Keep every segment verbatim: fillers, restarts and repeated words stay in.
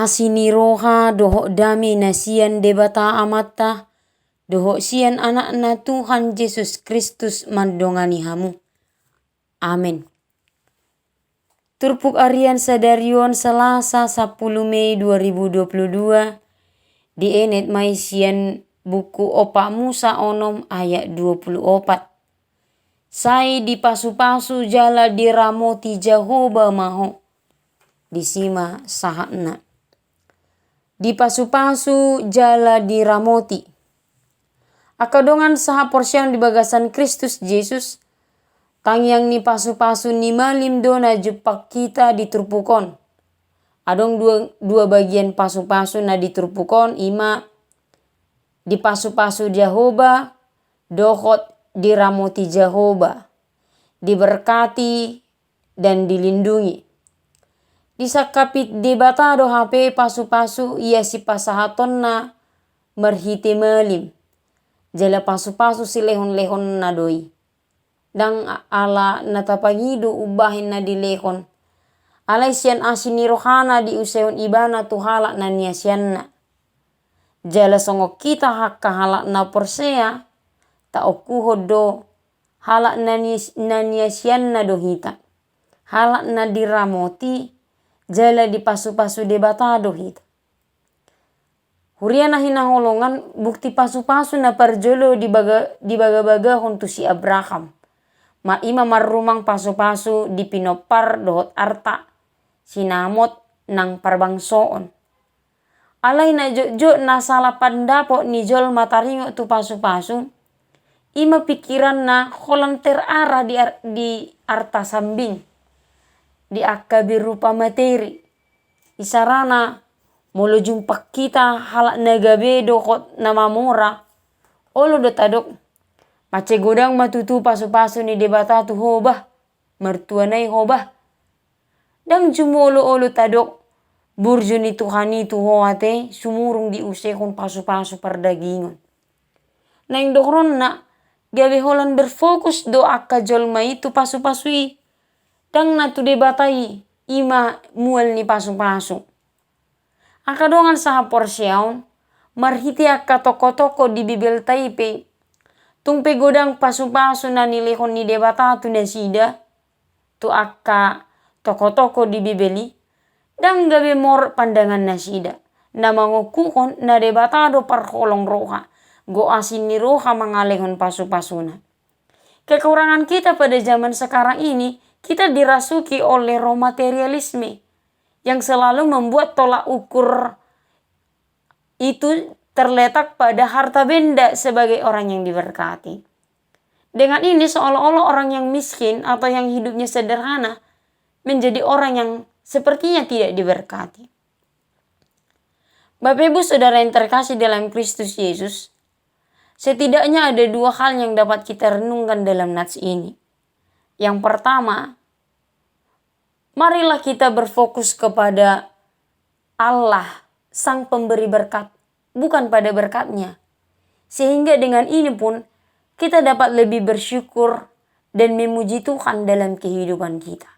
Asi ni roha dohot dame na sian Debata Amanta, dohot sian Anakna Tuhan Jesus Kristus mandongani hamu. Amen. Turpuk harian sadari on Salasa sapuluh Mei dua ribu dua puluh dua, dienet ma i sian buku Opat Musa onom ayat dua puluh opat. Sai dipasupasu jala diramoti Jahowa ma ho. Disi ma sahatna. Dipasupasu jala diramoti. Angka dongan sahaporseaon di bagasan Kristus Jesus, tangiang ni pasupasu ni malim do na jumpang hita di turpuk on. Adong dua, dua bagian pasupasu na di turpuk on, i ma dipasupasu Jahowa dohot diramoti Jahowa, diberkati dan dilindungi. Disangkapi Debata do hape pasupasu ia sipasahatonna marhite malim, jala pasupasu silehonlehonna do i. Ndang ala na tapangido umbahen na dilehon, alai sian asi ni rohana diusehon ibana tu halak na niasianna. Jala songon hita angka halak na porsea, taokuhon do halak na nias-, na niasianna do hita. Halak na diramoti jala dipasupasu Debata do hita. Huria na hinaholongan, bukti pasupasu na parjolo dibaga-, dibagabagahon tu si Abraham. Ma i ma marrumang pasupasu di pinompar dohot arta, sinamot nang parbangsoon. Alai na jotjot na salah pandapot ni jolma taringot tu pasupasu, i ma pikiranna holan terarah di ar-, di arta sambing, di angka berupa materi. Isarana, molo jumpang hita halak na gabe dohot na mamora, olo do tadok, mansai godang ma tutu pasupasu ni Debata tu ho bah, martua nai ho bah. Ndang jumolo-olo tadok, burju ni Tuhan i tu ho ate, sumurung diusehon pasupasu pardagingon. Naeng dohononna, gabe holan berfokus do angka jolma i tu pasupasu i, ndang na tu Debata i, i ma mual ni pasupasu. Angka dongan sahaporseaon, marhite angka tokoh-tokoh di Bibelta i pe, tung pe godang pasupasu na nilehon ni Debata tu nasida, tu angka tokoh-tokoh di Bibel i, ndang gabe morot pandangan nasida, na mangokuhon na Debata do parholong roha, goasi ni roha mangalehon pasupasuna. Kekurangan kita pada zaman sekarang ini, kita dirasuki oleh roh materialisme yang selalu membuat tolak ukur itu terletak pada harta benda sebagai orang yang diberkati. Dengan ini, seolah-olah orang yang miskin atau yang hidupnya sederhana menjadi orang yang sepertinya tidak diberkati. Bapak Ibu Saudara yang terkasih dalam Kristus Yesus, setidaknya ada dua hal yang dapat kita renungkan dalam nats ini. Yang pertama, marilah kita berfokus kepada Allah, Sang Pemberi berkat, bukan pada berkatnya. Sehingga dengan ini pun kita dapat lebih bersyukur dan memuji Tuhan dalam kehidupan kita.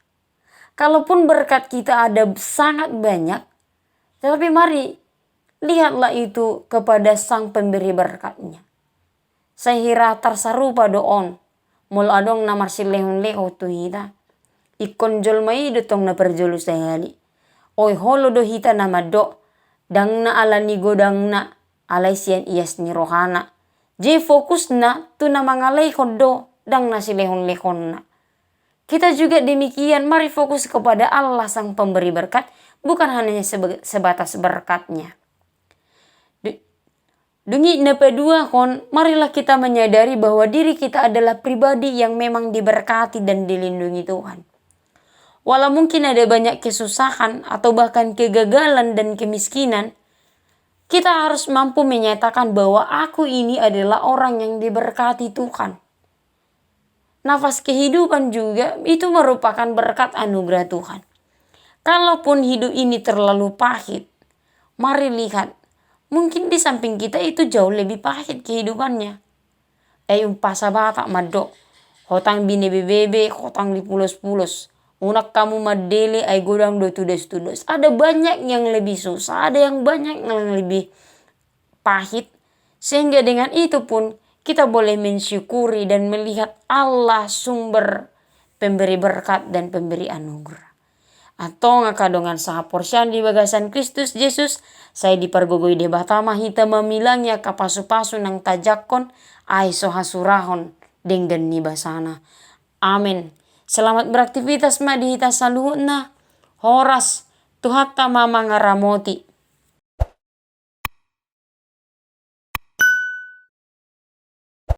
Kalaupun berkat kita ada sangat banyak, tetapi mari lihatlah itu kepada Sang Pemberi berkatnya. Sai hira tarsarupa do on, molo adong na marsilehonlehon tu hita. Ingkon jolma i do tong na parjolo sahali. Oi, olo do hita na mandok, ndang na ala ni godangna, alai sian ias ni rohana. Jadi fokusna tu na mangalehon do, ndang na silehonlehonna. Kita juga demikian, mari fokus kepada Allah Sang Pemberi berkat, bukan hanya sebe-, sebatas berkatnya. Du-, Dung i na paduahon, marilah kita menyadari bahwa diri kita adalah pribadi yang memang diberkati dan dilindungi Tuhan. Walau mungkin ada banyak kesusahan atau bahkan kegagalan dan kemiskinan, kita harus mampu menyatakan bahwa aku ini adalah orang yang diberkati Tuhan. Nafas kehidupan juga itu merupakan berkat anugerah Tuhan. Kalaupun hidup ini terlalu pahit, mari lihat, mungkin di samping kita itu jauh lebih pahit kehidupannya. Ai umpasa Batak mandok, hotang binebebebe, hotang dipulos-pulos, Unang hamu mandele, ai godang do tudos-tudos. Ada banyak yang lebih susah, ada yang banyak yang lebih pahit. Sehingga dengan itu pun kita boleh mensyukuri dan melihat Allah sumber pemberi berkat dan pemberi anugerah. Antong angka dongan sahaporseaon di bagasan Kristus Jesus, sai dipargogoi Debata ma hita mamilangi angka pasu-pasu naung tajangkon, ai so hasurahon denggan ni basana. Amen. Selamat beraktivitas ma di hita saluhutna. Horas, Tuhanta ma mangaramoti.